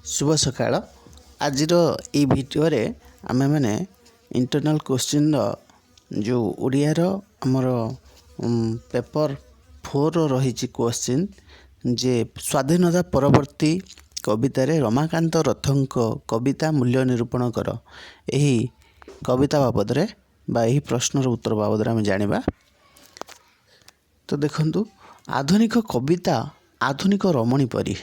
ଶୁଭ ସକାଳ। ଆଜିର ଏଇ ଭିଡ଼ିଓରେ ଆମେମାନେ ଇଣ୍ଟରନାଲ୍ କୋଶ୍ଚିନ୍ର ଯେଉଁ ଓଡ଼ିଆର ଆମର ପେପର୍ ଫୋର୍ର ରହିଛି କୋଶ୍ଚିନ୍ ଯେ ସ୍ୱାଧୀନତା ପରବର୍ତ୍ତୀ କବିତାରେ ରମାକାନ୍ତ ରଥଙ୍କ କବିତା ମୂଲ୍ୟ ନିରୂପଣ କର, ଏହି କବିତା ବାବଦରେ ବା ଏହି ପ୍ରଶ୍ନର ଉତ୍ତର ବାବଦରେ ଆମେ ଜାଣିବା। ତ ଦେଖନ୍ତୁ, ଆଧୁନିକ କବିତା ଆଧୁନିକ ରମଣୀ ପରି।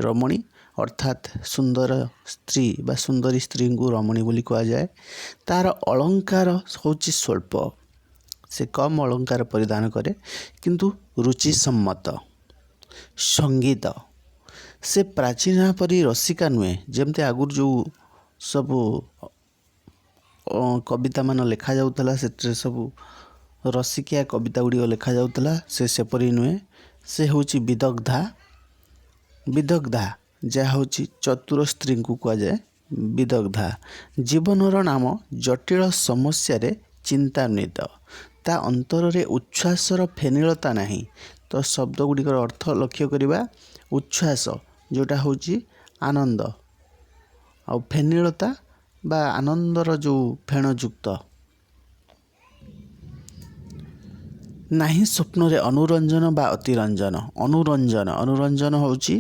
ରମଣୀ ଅର୍ଥାତ୍ ସୁନ୍ଦର ସ୍ତ୍ରୀ ବା ସୁନ୍ଦରୀ ସ୍ତ୍ରୀଙ୍କୁ ରମଣୀ ବୋଲି କୁହାଯାଏ। ତାର ଅଳଙ୍କାର ହେଉଛି ସ୍ୱଳ୍ପ, ସେ କମ୍ ଅଳଙ୍କାର ପରିଧାନ କରେ, କିନ୍ତୁ ରୁଚିସମ୍ମତ। ସଙ୍ଗୀତ, ସେ ପ୍ରାଚୀନା ପରି ରସିକା ନୁହେଁ। ଯେମିତି ଆଗରୁ ଯେଉଁ ସବୁ କବିତାମାନ ଲେଖାଯାଉଥିଲା, ସେଥିରେ ସବୁ ରସିକିଆ କବିତା ଗୁଡ଼ିକ ଲେଖାଯାଉଥିଲା, ସେ ସେପରି ନୁହେଁ। ସେ ହେଉଛି ବିଦଗ୍ଧା। ବିଦଗ୍ଧା ଯାହା ହେଉଛି ଚତୁର ସ୍ତ୍ରୀଙ୍କୁ କୁହାଯାଏ ବିଦଗ୍ଧା। ଜୀବନର ନାମ ଜଟିଳ ସମସ୍ୟାରେ ଚିନ୍ତାନ୍ୱିତ। ତା ଅନ୍ତରରେ ଉଚ୍ଛ୍ୱାସର ଫେନିଳତା ନାହିଁ। ତ ଶବ୍ଦ ଗୁଡ଼ିକର ଅର୍ଥ ଲକ୍ଷ୍ୟ କରିବା। ଉଚ୍ଛ୍ୱାସ ଯେଉଁଟା ହେଉଛି ଆନନ୍ଦ, ଆଉ ଫେନିଳତା ବା ଆନନ୍ଦର ଯେଉଁ ଫେଣଯୁକ୍ତ। ନାହିଁ ସ୍ୱପ୍ନରେ ଅନୁରଞ୍ଜନ ବା ଅତିରଞ୍ଜନ। ଅନୁରଞ୍ଜନ, ଅନୁରଞ୍ଜନ ହେଉଛି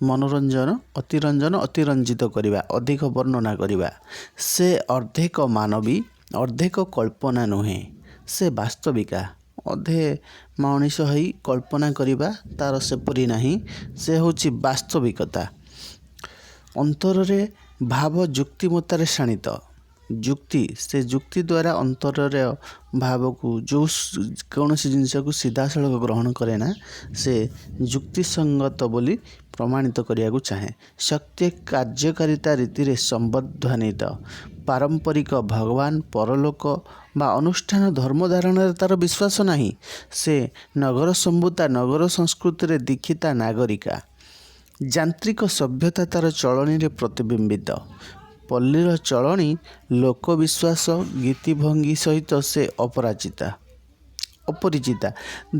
ମନୋରଞ୍ଜନ, ଅତିରଞ୍ଜନ ଅତିରଞ୍ଜିତ କରିବା, ଅଧିକ ବର୍ଣ୍ଣନା କରିବା। ସେ ଅର୍ଦ୍ଧେକ ମାନବୀ, ଅର୍ଦ୍ଧେକ କଳ୍ପନା ନୁହେଁ, ସେ ବାସ୍ତବିକା। ଅଧେ ମଣିଷ ହେଇ କଳ୍ପନା କରିବା ତାର ସେପରି ନାହିଁ, ସେ ହେଉଛି ବାସ୍ତବିକତା। ଅନ୍ତରରେ ଭାବ ଯୁକ୍ତିମତ୍ତାରେ ଶାଣିତ। ଯୁକ୍ତି, ସେ ଯୁକ୍ତି ଦ୍ୱାରା ଅନ୍ତରର ଭାବକୁ ଯେଉଁ କୌଣସି ଜିନିଷକୁ ସିଧାସଳଖ ଗ୍ରହଣ କରେ ନା, ସେ ଯୁକ୍ତିସଙ୍ଗତ ବୋଲି ପ୍ରମାଣିତ କରିବାକୁ ଚାହେଁ। ଶକ୍ତି କାର୍ଯ୍ୟକାରିତା ରୀତିରେ ସମ୍ବନ୍ଧାନ୍ୱିତ। ପାରମ୍ପରିକ ଭଗବାନ, ପରଲୋକ ବା ଅନୁଷ୍ଠାନ ଧର୍ମ ଧାରଣାରେ ତାର ବିଶ୍ୱାସ ନାହିଁ। ସେ ନଗର ସମ୍ଭୂତା, ନଗର ସଂସ୍କୃତିରେ ଦୀକ୍ଷିତା ନାଗରିକା। ଯାନ୍ତ୍ରିକ ସଭ୍ୟତା ତାର ଚଳଣିରେ ପ୍ରତିବିମ୍ବିତ। ପଲ୍ଲୀର ଚଳଣି, ଲୋକବିଶ୍ୱାସ, ଗୀତିଭଙ୍ଗୀ ସହିତ ସେ ଅପରାଜିତା, ଅପରିଚିତା।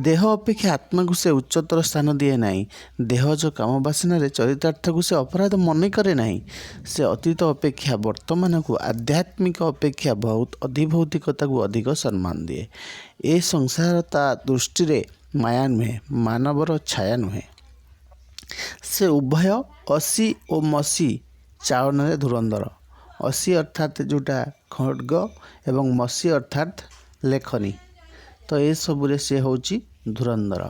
ଦେହ ଅପେକ୍ଷା ଆତ୍ମାକୁ ସେ ଉଚ୍ଚତର ସ୍ଥାନ ଦିଏ ନାହିଁ। ଦେହଜ କାମ ବାସନାରେ ଚରିତାର୍ଥକୁ ସେ ଅପରାଧ ମନେ କରେ ନାହିଁ। ସେ ଅତୀତ ଅପେକ୍ଷା ବର୍ତ୍ତମାନକୁ, ଆଧ୍ୟାତ୍ମିକ ଅପେକ୍ଷା ବହୁତ ଅଧିଭୌତିକତାକୁ ଅଧିକ ସମ୍ମାନ ଦିଏ। ଏ ସଂସାର ତା ଦୃଷ୍ଟିରେ ମାୟା ନୁହେଁ, ମାନବର ଛାୟା ନୁହେଁ। ସେ ଉଭୟ ଅସି ଓ ମସି ଚାଳନାରେ ଧୁରନ୍ଧର। ଅସି ଅର୍ଥାତ୍ ଯେଉଁଟା ଖଡ଼ଗ ଏବଂ ମସି ଅର୍ଥାତ୍ ଲେଖନୀ। ତ ଏସବୁରେ ସେ ହେଉଛି ଧୁରନ୍ଧର।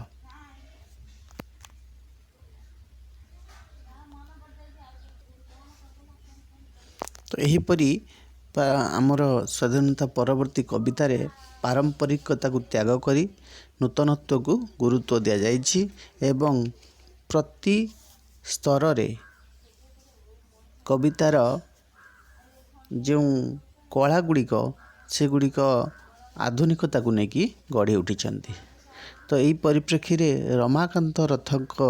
ତ ଏହିପରି ଆମର ସ୍ୱାଧୀନତା ପରବର୍ତ୍ତୀ କବିତାରେ ପାରମ୍ପରିକତାକୁ ତ୍ୟାଗ କରି ନୂତନତ୍ୱକୁ ଗୁରୁତ୍ୱ ଦିଆଯାଇଛି ଏବଂ ପ୍ରତି ସ୍ତରରେ କବିତାର ଯେଉଁ କଳା ଗୁଡ଼ିକ, ସେଗୁଡ଼ିକ ଆଧୁନିକତାକୁ ନେଇକି ଗଢ଼ି ଉଠିଛନ୍ତି। ତ ଏଇ ପରିପ୍ରେକ୍ଷୀରେ ରମାକାନ୍ତ ରଥଙ୍କ,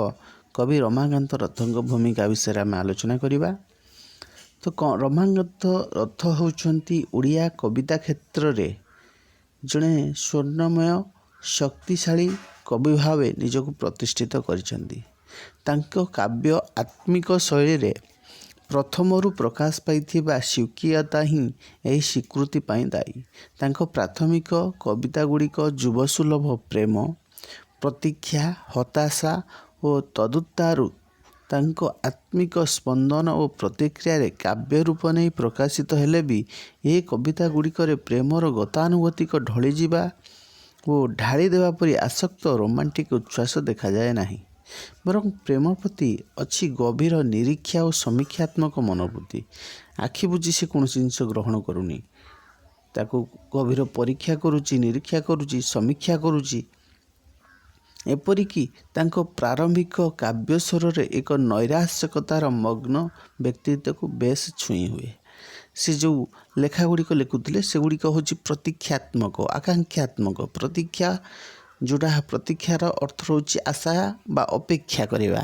କବି ରମାକାନ୍ତ ରଥଙ୍କ ଭୂମିକା ବିଷୟରେ ଆମେ ଆଲୋଚନା କରିବା। ତ ରମାକାନ୍ତ ରଥ ହେଉଛନ୍ତି ଓଡ଼ିଆ କବିତା କ୍ଷେତ୍ରରେ ଜଣେ ସ୍ୱର୍ଣ୍ଣମୟ ଶକ୍ତିଶାଳୀ କବି ଭାବେ ନିଜକୁ ପ୍ରତିଷ୍ଠିତ କରିଛନ୍ତି। ତାଙ୍କ କାବ୍ୟ ଆତ୍ମିକ ଶୈଳୀରେ ପ୍ରଥମରୁ ପ୍ରକାଶ ପାଇଥିବା ସ୍ୱକୀୟତା ହିଁ ଏହି ସ୍ୱୀକୃତି ପାଇଁ ଦାୟୀ। ତାଙ୍କ ପ୍ରାଥମିକ କବିତା ଗୁଡ଼ିକ ଯୁବସୁଲଭ ପ୍ରେମ, ପ୍ରତୀକ୍ଷା, ହତାଶା ଓ ତଦୁତ୍ତାରୁ ତାଙ୍କ ଆତ୍ମିକ ସ୍ପନ୍ଦନ ଓ ପ୍ରତିକ୍ରିୟାରେ କାବ୍ୟ ରୂପ ନେଇ ପ୍ରକାଶିତ ହେଲେ ବି ଏ କବିତା ଗୁଡ଼ିକରେ ପ୍ରେମର ଗତାନୁଗତିକ ଢଳିଯିବା ଓ ଢାଳି ଦେବା ପରି ଆସକ୍ତ ରୋମାଣ୍ଟିକ୍ ଉଚ୍ଛ୍ୱାସ ଦେଖାଯାଏ ନାହିଁ, ବରଂ ପ୍ରେମ ପ୍ରତି ଅଛି ଗଭୀର ନିରୀକ୍ଷା ଓ ସମୀକ୍ଷାତ୍ମକ ମନୋବୃତ୍ତି। ଆଖି ବୁଜି ସେ କୌଣସି ଜିନିଷ ଗ୍ରହଣ କରୁନି, ତାକୁ ଗଭୀର ପରୀକ୍ଷା କରୁଛି, ନିରୀକ୍ଷା କରୁଛି, ସମୀକ୍ଷା କରୁଛି। ଏପରିକି ତାଙ୍କ ପ୍ରାରମ୍ଭିକ କାବ୍ୟ ସ୍ୱରରେ ଏକ ନୈରାଶ୍ୟକତାର ମଗ୍ନ ବ୍ୟକ୍ତିତ୍ୱକୁ ବେଶ ଛୁଇଁ ହୁଏ। ସେ ଯେଉଁ ଲେଖା ଗୁଡ଼ିକ ଲେଖୁଥିଲେ, ସେଗୁଡ଼ିକ ହେଉଛି ପ୍ରତୀକ୍ଷାତ୍ମକ, ଆକାଂକ୍ଷାତ୍ମକ। ପ୍ରତୀକ୍ଷା ଯେଉଁଟା, ପ୍ରତୀକ୍ଷାର ଅର୍ଥ ରହୁଛି ଆଶା ବା ଅପେକ୍ଷା କରିବା,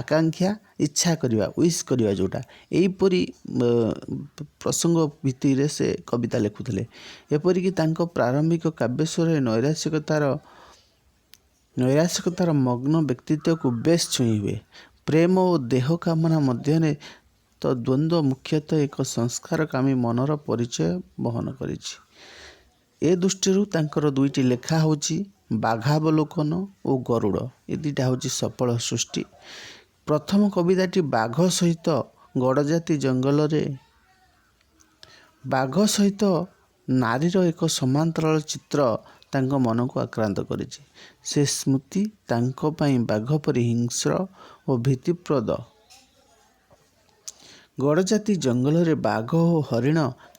ଆକାଂକ୍ଷା ଇଚ୍ଛା କରିବା, ୱିଶ୍ କରିବା ଯେଉଁଟା, ଏହିପରି ପ୍ରସଙ୍ଗ ଭିତ୍ତିରେ ସେ କବିତା ଲେଖୁଥିଲେ। ଏପରିକି ତାଙ୍କ ପ୍ରାରମ୍ଭିକ କାବ୍ୟସ୍ୱରରେ ନୈରାଶ୍ୟକତାର ମଗ୍ନ ବ୍ୟକ୍ତିତ୍ୱକୁ ବେଶ ଛୁଇଁ ହୁଏ। ପ୍ରେମ ଓ ଦେହ କାମନା ମଧ୍ୟରେ ଦ୍ୱନ୍ଦ୍ୱ ମୁଖ୍ୟତଃ ଏକ ସଂସ୍କାରକାମୀ ମନର ପରିଚୟ ବହନ କରିଛି। ଏ ଦୃଷ୍ଟିରୁ ତାଙ୍କର ଦୁଇଟି ଲେଖା ହେଉଛି ବାଘାବଲୋକନ ଓ ଗରୁଡ଼। ଏ ଦୁଇଟା ହେଉଛି ସଫଳ ସୃଷ୍ଟି। ପ୍ରଥମ କବିତାଟି ବାଘ ସହିତ ଗଡ଼ଜାତି ଜଙ୍ଗଲରେ ବାଘ ସହିତ ନାରୀର ଏକ ସମାନ୍ତରାଳ ଚିତ୍ର ତାଙ୍କ ମନକୁ ଆକ୍ରାନ୍ତ କରିଛି। ସେ ସ୍ମୃତି ତାଙ୍କ ପାଇଁ ବାଘ ପରି ହିଂସ୍ର ଓ ଭୀତିପ୍ରଦ। ଗଡ଼ଜାତି ଜଙ୍ଗଲରେ ବାଘ ଓ ହରିଣ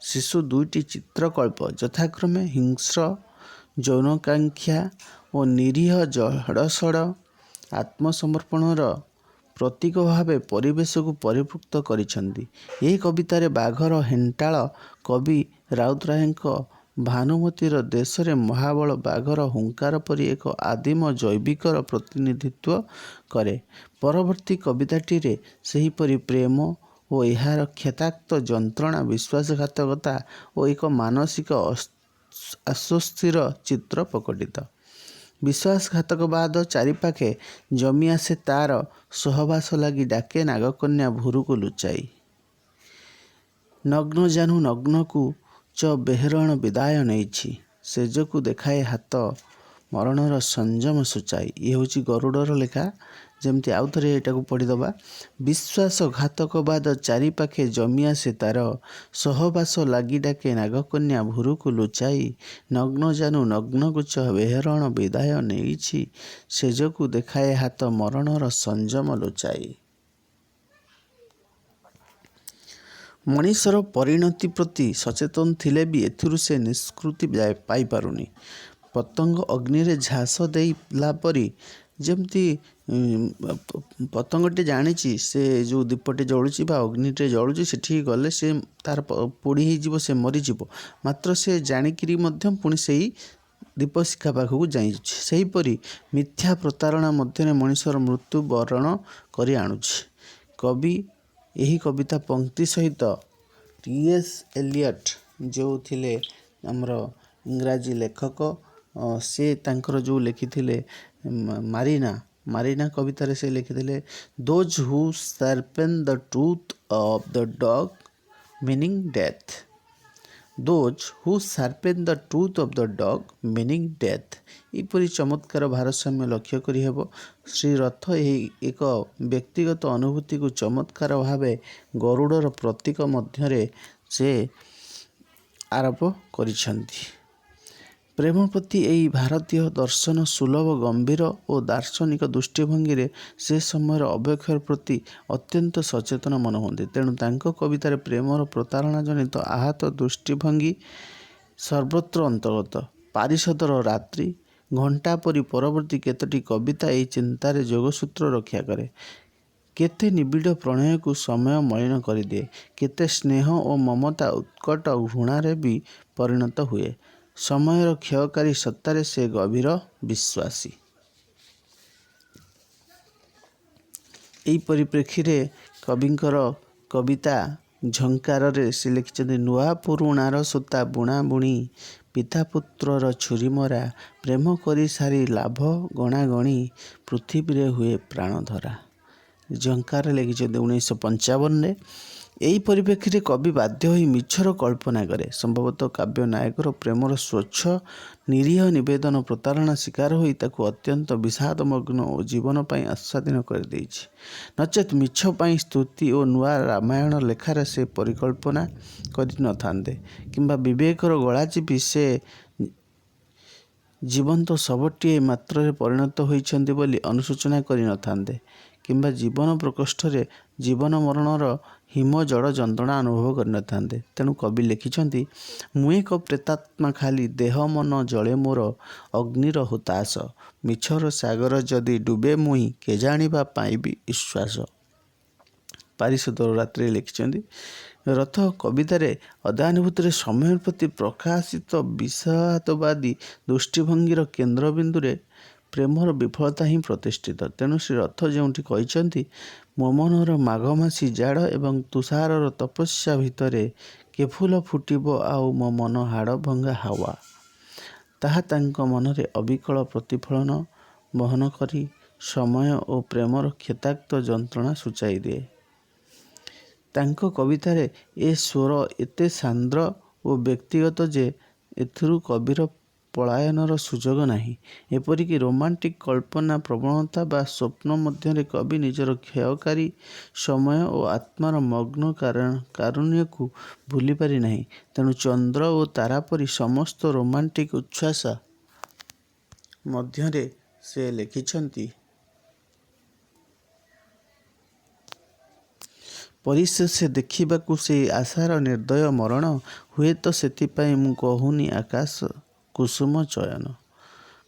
ଶିଶୁ ଦୁଇଟି ଚିତ୍ରକଳ୍ପ ଯଥାକ୍ରମେ ହିଂସ୍ର ଯୌନାକାଂକ୍ଷା ଓ ନିରୀହ ଜଡ଼ସଡ଼ ଆତ୍ମସମର୍ପଣର ପ୍ରତୀକ ଭାବେ ପରିବେଶକୁ ପରିପୃକ୍ତ କରିଛନ୍ତି। ଏହି କବିତାରେ ବାଘର ହେଣ୍ଟାଳ କବି ରାଉତରାୟଙ୍କ ଭାନୁମତୀର ଦେଶରେ ମହାବଳ ବାଘର ହୁଙ୍କାର ପରି ଏକ ଆଦିମ ଜୈବିକର ପ୍ରତିନିଧିତ୍ୱ କରେ। ପରବର୍ତ୍ତୀ କବିତାଟିରେ ସେହିପରି ପ୍ରେମ ଓ ଏହାର କ୍ଷତାକ୍ତ ଯନ୍ତ୍ରଣା, ବିଶ୍ୱାସଘାତକତା ଓ ଏକ ମାନସିକ ଆଶ୍ୱସ୍ତିର ଚିତ୍ର ପ୍ରକଟିତ। ବିଶ୍ୱାସଘାତକବାଦ ଚାରିପାଖେ ଜମି ଆସେ ତାର ସହବାସ ଲାଗି ଡାକେ ନାଗକନ୍ୟା ଭୁରୁକୁ ଲୁଚାଇ। ନଗ୍ନଜାନୁ ନଗ୍ନକୁ ଚ ବେହେରଣ ବିଦାୟ ନେଇଛି, ଶେଯକୁ ଦେଖାଏ ହାତ ମରଣର ସଂଯମ ସୂଚାଇ। ଇଏ ହେଉଛି ଗରୁଡ଼ର ଲେଖା। ଯେମିତି ଆଉ ଥରେ ଏଇଟାକୁ ପଢ଼ିଦେବା। ବିଶ୍ୱାସଘାତକବାଦ ଚାରିପାଖେ ଜମି ଆସେ ତାର ସହବାସ ଲାଗି ଡାକେ ନାଗକନ୍ୟା ଭୁରୁକୁ ଲୁଚାଇ। ନଗ୍ନଜାନୁ ନଗ୍ନକୁଚ ବେହେରଣ ବିଦାୟ ନେଇଛି, ଶେଯକୁ ଦେଖାଏ ହାତ ମରଣର ସଂଯମ ଲୁଚାଇ। ମଣିଷର ପରିଣତି ପ୍ରତି ସଚେତନ ଥିଲେ ବି ଏଥିରୁ ସେ ନିଷ୍କୃତି ପାଇପାରୁନି। ପତଙ୍ଗ ଅଗ୍ନିରେ ଝାସ ଦେଲା ପରି, ଯେମିତି ପତଙ୍ଗଟି ଜାଣିଛି ସେ ଯେଉଁ ଦୀପଟି ଜଳୁଛି ବା ଅଗ୍ନିଟେ ଜଳୁଛି ସେଠିକି ଗଲେ ସେ ତାର ପୋଡ଼ି ହେଇଯିବ, ସେ ମରିଯିବ, ମାତ୍ର ସେ ଜାଣିକିରି ମଧ୍ୟ ପୁଣି ସେଇ ଦୀପଶିଖା ପାଖକୁ ଯାଇଛି। ସେହିପରି ମିଥ୍ୟା ପ୍ରତାରଣା ମଧ୍ୟରେ ମଣିଷର ମୃତ୍ୟୁ ବରଣ କରି ଆଣୁଛି। କବି ଏହି କବିତା ପଙ୍କ୍ତି ସହିତ ଟି ଏସ୍ ଏଲିଅଟ୍ ଯେଉଁ ଥିଲେ ଆମର ଇଂରାଜୀ ଲେଖକ, ସେ ତାଙ୍କର ଯେଉଁ ଲେଖିଥିଲେ ମାରିନା, ମାରିନା କବିତାରେ ସେ ଲେଖିଥିଲେ those who sharpen the tooth of the dog meaning death, those who sharpen the tooth of the dog meaning death. ଏହିପରି ଚମତ୍କାର ଭାରସାମ୍ୟ ଲକ୍ଷ୍ୟ କରିହେବ। ଶ୍ରୀ ରଥ ଏହି ଏକ ବ୍ୟକ୍ତିଗତ ଅନୁଭୂତିକୁ ଚମତ୍କାର ଭାବେ ଗରୁଡ଼ର ପ୍ରତୀକ ମଧ୍ୟରେ ସେ ଆରୋପ କରିଛନ୍ତି। ପ୍ରେମ ପ୍ରତି ଏହି ଭାରତୀୟ ଦର୍ଶନ ସୁଲଭ, ଗମ୍ଭୀର ଓ ଦାର୍ଶନିକ ଦୃଷ୍ଟିଭଙ୍ଗୀରେ ସେ ସମୟର ଅବକ୍ଷୟ ପ୍ରତି ଅତ୍ୟନ୍ତ ସଚେତନ ମନ ହୁଅନ୍ତି। ତେଣୁ ତାଙ୍କ କବିତାରେ ପ୍ରେମର ପ୍ରତାରଣା ଜନିତ ଆହତ ଦୃଷ୍ଟିଭଙ୍ଗୀ ସର୍ବତ୍ର ଅନ୍ତର୍ଗତ। ପାରିଷଦର ରାତ୍ରି, ଘଣ୍ଟା ପରି ପରବର୍ତ୍ତୀ କେତୋଟି କବିତା ଏହି ଚିନ୍ତାରେ ଯୋଗସୂତ୍ର ରକ୍ଷା କରେ। କେତେ ନିବିଡ଼ ପ୍ରଣୟକୁ ସମୟ ମଳିନ କରିଦିଏ, କେତେ ସ୍ନେହ ଓ ମମତା ଉତ୍କଟ ଘୃଣାରେ ବି ପରିଣତ ହୁଏ। ସମୟର କ୍ଷୟକାରୀ ସତ୍ତାରେ ସେ ଗଭୀର ବିଶ୍ୱାସୀ। ଏହି ପରିପ୍ରେକ୍ଷୀରେ କବିଙ୍କର କବିତା ଝଙ୍କାରରେ ସେ ଲେଖିଛନ୍ତି, ନୂଆ ପୁରୁଣାର ସୂତା ବୁଣା ବୁଣି, ପିତା ପୁତ୍ରର ଛୁରୀ ମରା, ପ୍ରେମ କରି ସାରି ଲାଭ ଗଣାଗଣି, ପୃଥିବୀରେ ହୁଏ ପ୍ରାଣଧରା। ଝଙ୍କାର ଲେଖିଛନ୍ତି 1955ରେ। ଏହି ପରିପ୍ରେକ୍ଷୀରେ କବି ବାଧ୍ୟ ହୋଇ ମିଛର କଳ୍ପନା କରେ। ସମ୍ଭବତଃ କାବ୍ୟ ନାୟକର ପ୍ରେମର ସ୍ୱଚ୍ଛ ନିରୀହ ନିବେଦନ ପ୍ରତାରଣା ଶିକାର ହୋଇ ତାକୁ ଅତ୍ୟନ୍ତ ବିଷାଦମଗ୍ନ ଓ ଜୀବନ ପାଇଁ ଆସ୍ୱାଦୀନ କରିଦେଇଛି। ନଚେତ୍ ମିଛ ପାଇଁ ସ୍ତୁତି ଓ ନୂଆ ରାମାୟଣ ଲେଖାରେ ସେ ପରିକଳ୍ପନା କରିନଥାନ୍ତେ, କିମ୍ବା ବିବେକର ଗଳା ଚିପି ସେ ଜୀବନ୍ତ ଶବଟିଏ ମାତ୍ରରେ ପରିଣତ ହୋଇଛନ୍ତି ବୋଲି ଅନୁଶୋଚନା କରିନଥାନ୍ତେ, କିମ୍ବା ଜୀବନ ପ୍ରକୋଷ୍ଠରେ ଜୀବନ ମରଣର ହିମ ଜଡ଼ ଯନ୍ତ୍ରଣା ଅନୁଭବ କରିନଥାନ୍ତେ। ତେଣୁ କବି ଲେଖିଛନ୍ତି, ମୁଁ ଏକ ପ୍ରେତାତ୍ମା ଖାଲି, ଦେହ ମନ ଜଳେ ମୋର ଅଗ୍ନିର ହୁତାଶ, ମିଛର ସାଗର ଯଦି ଡୁବେ ମୁହିଁ, କେଜାଣିବା ପାଇବି ବିଶ୍ୱାସ। ପାରିଷଦର ରାତ୍ରିରେ ଲେଖିଛନ୍ତି ରଥ କବିତାରେ ଅଦାନୁଭୂତିରେ ସମୟ ପ୍ରତି ପ୍ରକାଶିତ ବିଷାଦବାଦୀ ଦୃଷ୍ଟିଭଙ୍ଗୀର କେନ୍ଦ୍ରବିନ୍ଦୁରେ ପ୍ରେମର ବିଫଳତା ହିଁ ପ୍ରତିଷ୍ଠିତ। ତେଣୁ ଶ୍ରୀ ରଥ ଯେଉଁଠି କହିଛନ୍ତି, ମୋ ମନର ମାଘମାସୀ ଜାଡ଼ ଏବଂ ତୁଷାରର ତପସ୍ୟା ଭିତରେ କେ ଫୁଲ ଫୁଟିବ ଆଉ ମୋ ମନ ହାଡ଼ ଭଙ୍ଗା ହାୱା, ତାହା ତାଙ୍କ ମନରେ ଅବିକଳ ପ୍ରତିଫଳନ ବହନ କରି ସମୟ ଓ ପ୍ରେମର କ୍ଷତାକ୍ତ ଯନ୍ତ୍ରଣା ସୂଚାଇ ଦିଏ। ତାଙ୍କ କବିତାରେ ଏ ସ୍ୱର ଏତେ ସାନ୍ଦ୍ର ଓ ବ୍ୟକ୍ତିଗତ ଯେ ଏଥିରୁ କବିର ପଳାୟନର ସୁଯୋଗ ନାହିଁ। ଏପରିକି ରୋମାଣ୍ଟିକ୍ କଳ୍ପନା ପ୍ରବଣତା ବା ସ୍ୱପ୍ନ ମଧ୍ୟରେ କବି ନିଜର କ୍ଷୟକାରୀ ସମୟ ଓ ଆତ୍ମାର ମଗ୍ନ କାରୁଣ୍ୟକୁ ଭୁଲିପାରି ନାହିଁ। ତେଣୁ ଚନ୍ଦ୍ର ଓ ତାରା ପରି ସମସ୍ତ ରୋମାଣ୍ଟିକ୍ ଉଚ୍ଛ୍ୱାସ ମଧ୍ୟରେ ସେ ଲେଖିଛନ୍ତି, ପରିଶେଷେ ଦେଖିବାକୁ ସେଇ ଆଶାର ନିର୍ଦୟ ମରଣ। ହୁଏତ ସେଥିପାଇଁ ମୁଁ କହୁନି ଆକାଶ କୁସୁମ ଚୟନ।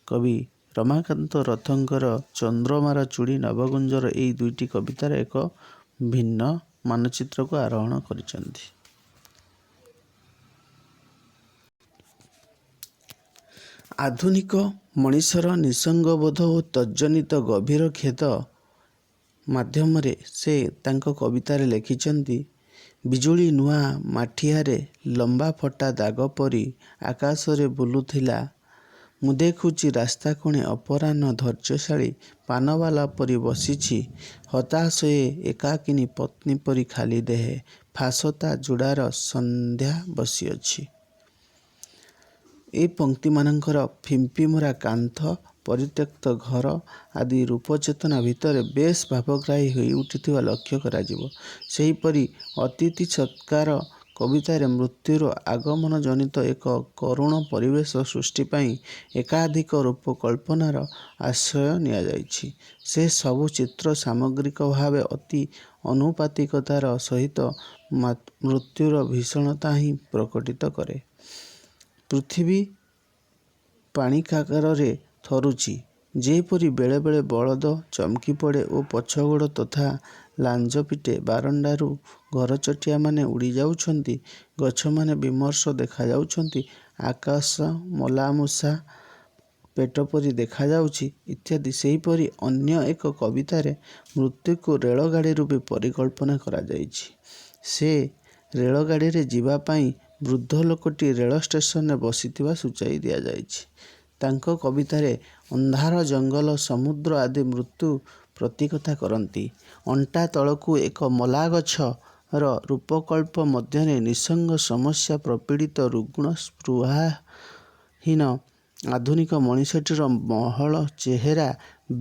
କବି ରମାକାନ୍ତ ରଥଙ୍କର ଚନ୍ଦ୍ରମାର ଚୁଡ଼ି, ନବଗୁଞ୍ଜର ଏଇ ଦୁଇଟି କବିତାରେ ଏକ ଭିନ୍ନ ମାନଚିତ୍ରକୁ ଆରୋହଣ କରିଛନ୍ତି। ଆଧୁନିକ ମଣିଷର ନିଃସଙ୍ଗବୋଧ ଓ ତଜ୍ଜନିତ ଗଭୀର ଖେଦ ମାଧ୍ୟମରେ ସେ ତାଙ୍କ କବିତାରେ ଲେଖିଛନ୍ତି, ବିଜୁଳି ନୂଆ ମାଠିଆରେ ଲମ୍ବା ଫଟା ଦାଗ ପରି ଆକାଶରେ ବୁଲୁଥିଲା। ମୁଁ ଦେଖୁଛି ରାସ୍ତାକୋଣେ ଅପରାହ୍ନ ଧୈର୍ଯ୍ୟଶାଳୀ ପାନବାଲା ପରି ବସିଛି ହତାଶ ଏ ଏକାକିନୀ ପତ୍ନୀ ପରି ଖାଲି ଦେହେ ଫାଶ ତା ଯୋଡ଼ାର ସନ୍ଧ୍ୟା ବସିଅଛି। ଏ ପଂକ୍ତିମାନଙ୍କର ଫିମ୍ପିମରା କାନ୍ଥ, ପରିତ୍ୟକ୍ତ ଘର ଆଦି ରୂପଚେତନା ଭିତରେ ବେଶ୍ ଭାବଗ୍ରାହୀ ହୋଇଉଠିଥିବା ଲକ୍ଷ୍ୟ କରାଯିବ। ସେହିପରି ଅତିଥି ସତ୍କାର କବିତାରେ ମୃତ୍ୟୁର ଆଗମନଜନିତ ଏକ କରୁଣ ପରିବେଶ ସୃଷ୍ଟି ପାଇଁ ଏକାଧିକ ରୂପକଳ୍ପନାର ଆଶ୍ରୟ ନିଆଯାଇଛି। ସେ ସବୁ ଚିତ୍ର ସାମଗ୍ରିକ ଭାବେ ଅତି ଆନୁପାତିକତାର ସହିତ ମୃତ୍ୟୁର ଭୀଷଣତା ହିଁ ପ୍ରକଟିତ କରେ। ପୃଥିବୀ ପାଣିକାକରରେ ଥରୁଛି। ଯେପରି ବେଳେବେଳେ ବଳଦ ଚମକିପଡ଼େ ଓ ପଛଗୋଡ଼ ତଥା ଲାଞ୍ଜ ପିଟେ, ବାରଣ୍ଡାରୁ ଘରଚଟିଆମାନେ ଉଡ଼ିଯାଉଛନ୍ତି, ଗଛମାନେ ବିମର୍ଷ ଦେଖାଯାଉଛନ୍ତି, ଆକାଶ ମଲାମୂଷା ପେଟପରି ଦେଖାଯାଉଛି ଇତ୍ୟାଦି। ସେହିପରି ଅନ୍ୟ ଏକ କବିତାରେ ମୃତ୍ୟୁକୁ ରେଳଗାଡ଼ି ରୂପେ ପରିକଳ୍ପନା କରାଯାଇଛି। ସେ ରେଳଗାଡ଼ିରେ ଯିବା ପାଇଁ ବୃଦ୍ଧ ଲୋକଟି ରେଳ ଷ୍ଟେସନରେ ବସିଥିବା ସୂଚାଇ ଦିଆଯାଇଛି। ତାଙ୍କ କବିତାରେ ଅନ୍ଧାର, ଜଙ୍ଗଲ, ସମୁଦ୍ର ଆଦି ମୃତ୍ୟୁ ପ୍ରତୀକତା କରନ୍ତି। ଅଣ୍ଟା ତଳକୁ ଏକ ମଲାଗଛର ରୂପକଳ୍ପ ମଧ୍ୟରେ ନିଃସଙ୍ଗ ସମସ୍ୟା ପ୍ରପୀଡ଼ିତ ରୁଗ୍ଣ ସ୍ପୃହାହୀନ ଆଧୁନିକ ମଣିଷଟିର ମହଳ ଚେହେରା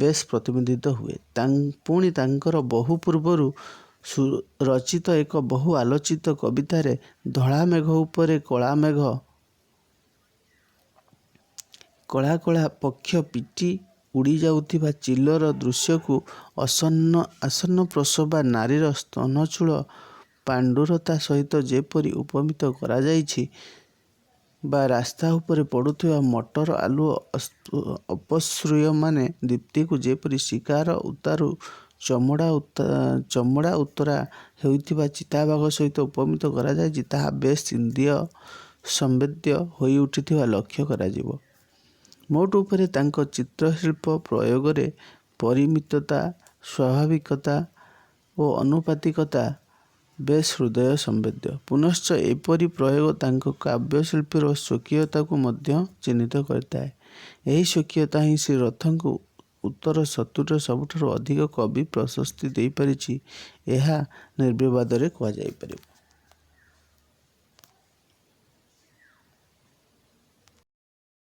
ବେଶ୍ ପ୍ରତିବିମ୍ବିତ ହୁଏ। ପୁଣି ତାଙ୍କର ବହୁ ପୂର୍ବରୁ ରଚିତ ଏକ ବହୁ ଆଲୋଚିତ କବିତାରେ ଧଳା ମେଘ ଉପରେ କଳାମେଘ କଳା କଳା ପକ୍ଷ ପିଟି ଉଡ଼ିଯାଉଥିବା ଚିଲର ଦୃଶ୍ୟକୁ ଆସନ୍ନପ୍ରସବା ନାରୀର ସ୍ତନଚୂଳ ପାଣ୍ଡୁରତା ସହିତ ଯେପରି ଉପମିତ କରାଯାଇଛି ବା ରାସ୍ତା ଉପରେ ପଡ଼ୁଥିବା ମଟର ଆଲୁଅ ଅପସୃୟମାନ ଦୀପ୍ତିକୁ ଯେପରି ଶିକାର ଉତ୍ତାରୁ ଚମଡ଼ା ଉତରା ହେଉଥିବା ଚିତାବାଘ ସହିତ ଉପମିତ କରାଯାଇଛି, ତାହା ବେଶ୍ ଇନ୍ଦ୍ରିୟ ସମ୍ବେଦ୍ୟ ହୋଇଉଠିଥିବା ଲକ୍ଷ୍ୟ କରାଯିବ। ମୋଟ ଉପରେ ତାଙ୍କ ଚିତ୍ରଶିଳ୍ପ ପ୍ରୟୋଗରେ ପରିମିତତା, ସ୍ୱାଭାବିକତା ଓ ଆନୁପାତିକତା ବେଶ୍ ହୃଦୟ ସମ୍ବେଦ୍ୟ। ପୁନଶ୍ଚ ଏପରି ପ୍ରୟୋଗ ତାଙ୍କ କାବ୍ୟଶିଳ୍ପୀର ସ୍ୱକୀୟତାକୁ ମଧ୍ୟ ଚିହ୍ନିତ କରିଥାଏ। ଏହି ସ୍ୱକୀୟତା ହିଁ ଶ୍ରୀ ରଥଙ୍କୁ ଉତ୍ତର ସତୁରୀର ସବୁଠାରୁ ଅଧିକ କବି ପ୍ରଶସ୍ତି ଦେଇପାରିଛି, ଏହା ନିର୍ବିବାଦରେ କୁହାଯାଇପାରିବ।